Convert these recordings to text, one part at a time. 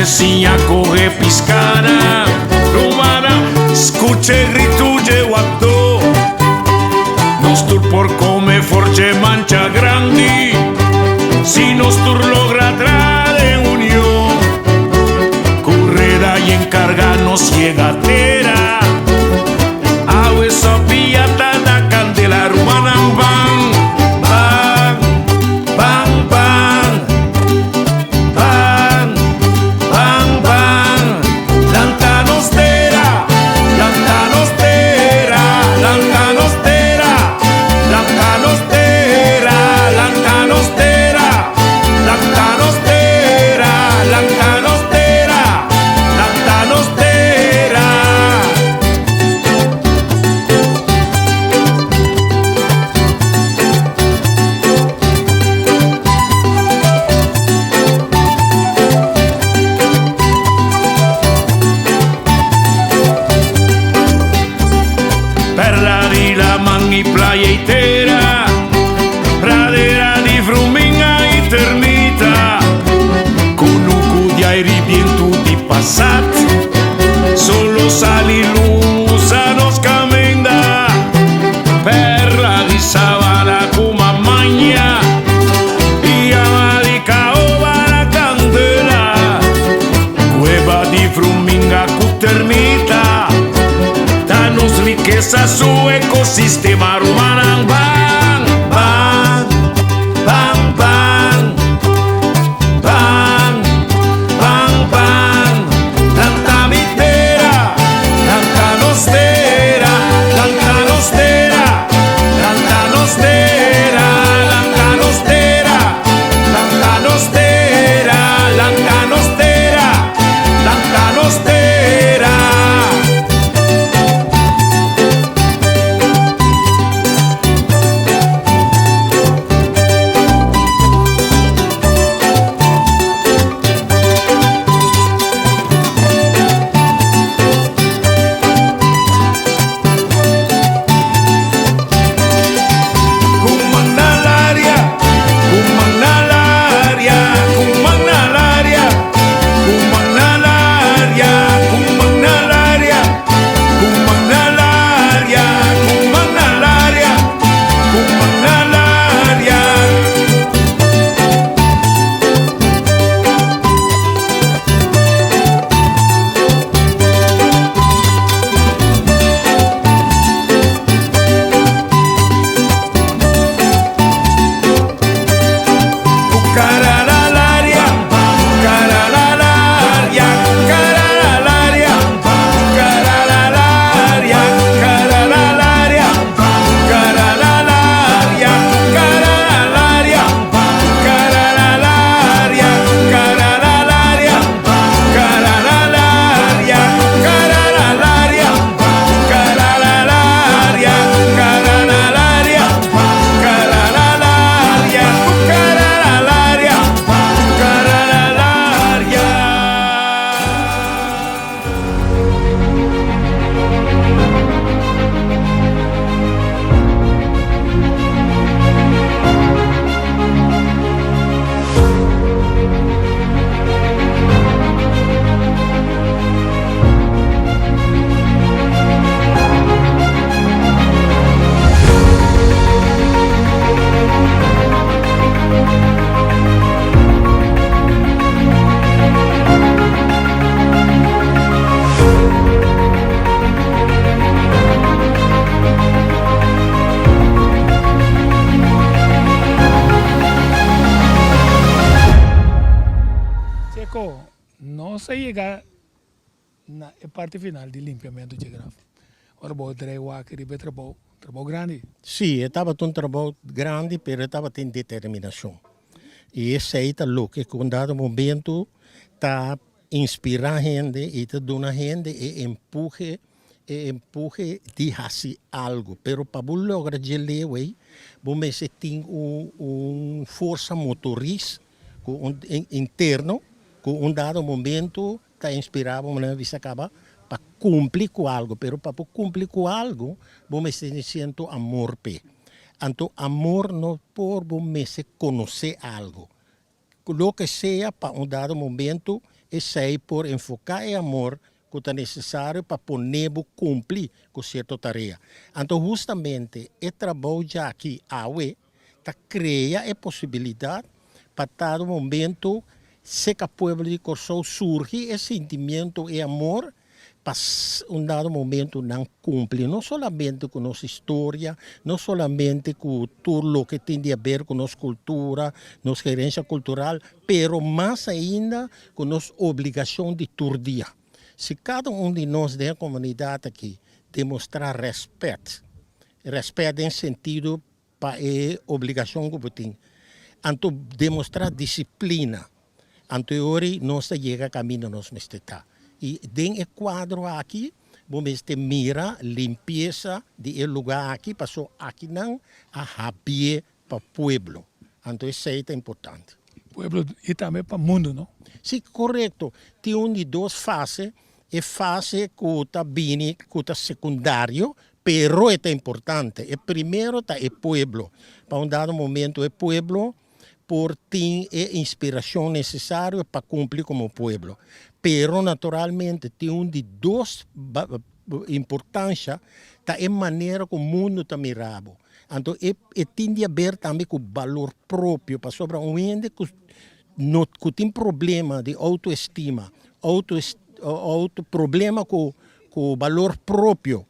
siña kohe piskana. Rumannan, skucha e gritu dje wapdó. Nos tur por kome for dje mancha grandi, si nos tur logra tra den union. Ku reda i enkargá nos yega tera. Awe sopia ta na kandela, rumannan ban, ban, ban, ban, ban, ban, ban. Lanta nos tera, lanta nos tera, lanta nos tera, lanta nos tera, lanta nos tera, lanta nos tera, lanta nos tera, lanta nos tera. Perla di laman i playa i tera, pradera di fruminga i termita, kunuku di aire i bientu di pasat, solo sal i lus a nos kaminda. Perla di sabana ku mamaña, i ama di kaoba na kandela, kueba di fruminga ku termita, ta nos rikesa su ekosistema. Rumannan ban, ban, ban, ban, ban, ban, ban, lanta mi tera, lanta nos tera, lanta nos tera, lanta nos tera, lanta nos tera, lanta nos tera, lanta nos tera, lanta nos tera. Kumangalaria, kumangalaria, kumangalaria, kumangalaria, kumangalaria, kumangalaria, kumangalaria, kumangalaria. Cucaralalaria, cucaralalaria, cucaralalaria, cucaralalaria, cucaralalaria, cucaralalaria, cucaralalaria, cucaralalaria, cucaralalaria, cucaralalaria, cucaralalaria, cucaralalaria, cucaralalaria, cucaralalaria, cucaralalaria, cucaralalaria. Checo, nos a yega na e parti final di limpiamentu dje graf. Ora bo drei wak riba e trabou, trabou grandi. Sí, e tabata un trabou grandi, pero e tabatin determinashon. I esei ta loke ku un dado momento ta inspirá hende i ta duna hende e empuhe, e empuhe di hasi algu. Pero pa bo logra dje leu ei, bo mester tin un un forsa motoris ku un interno ku un dado momento ta inspirá bo manera bisa kaba pa kumpli ku algu. Pero pa bo kumpli ku algu bo mester tin siento amor p'e. Anto amor no por bo mester konosé algu. Loke sea pa un dado momento Esei por enfoká e amor ku ta nesesario pa pone bo kumpli ku sierto tarea. Anto hustamente e trabou djaki awe ta krea e posibilidat pa dado momento serka pueblo di Kòrsou surgi e sentimiento, e amor pa un dado momento nan kumpli no solamente ku nos historia, no solamente ku tur loke tin di aber ku nos kultura, nos herensia kultural, pero mas ainda ku nos obligashon di tur dia. Si kada un di nos den komunidat aki demostrá rèspèt, rèspèt den sentido pa e obligashon ku bo tin, anto demostrá disiplina, anto ora nos ta yega kaminda nos mester ta. I den e kuadro aki, bo mester mira limpiesa di e lugá aki, paso akinan a habrié pa pueblo. Anto esei ta importante. Pueblo i tambe pa mundu, no? Si, korekto. Tin un di dos fase. E fase ku ta bini, ku ta sekundario, pero e ta importante. E primero ta e pueblo. Pa un dado momento e pueblo por tin e inspirashon nesesario pa kumpli komo pueblo. Pero naturalmente tin un di dos importansia, ta e manera ku mundu ta mira bo. Anto e tin di aber tambe ku balor propio, pasobra un hende ku no ku tin problema di outoestima, outo problema ku balor propio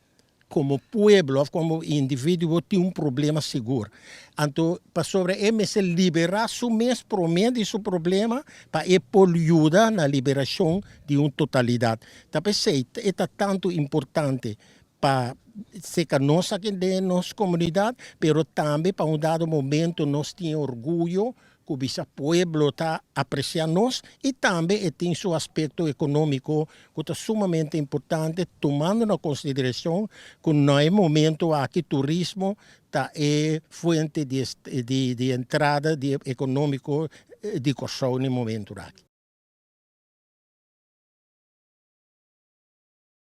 komo pueblo òf komo individuo tin un problema sigur. Anto pasobra e mester liberá su mes promé di su problema pa e por yuda na liberashon di un totalidat. Ta p'esei e ta tantu importante pa serka nos aki den nos komunidat, pero tambe pa un dado momento nos tin orguyo ku bisa pueblo ta apresiá nos i tambe e tin su aspekto ekonómiko ku ta sumamente importante tumando na konsiderashon ku na e momento aki turismo ta e fuente di entrada di ekonómiko di Kòrsou na e momento aki.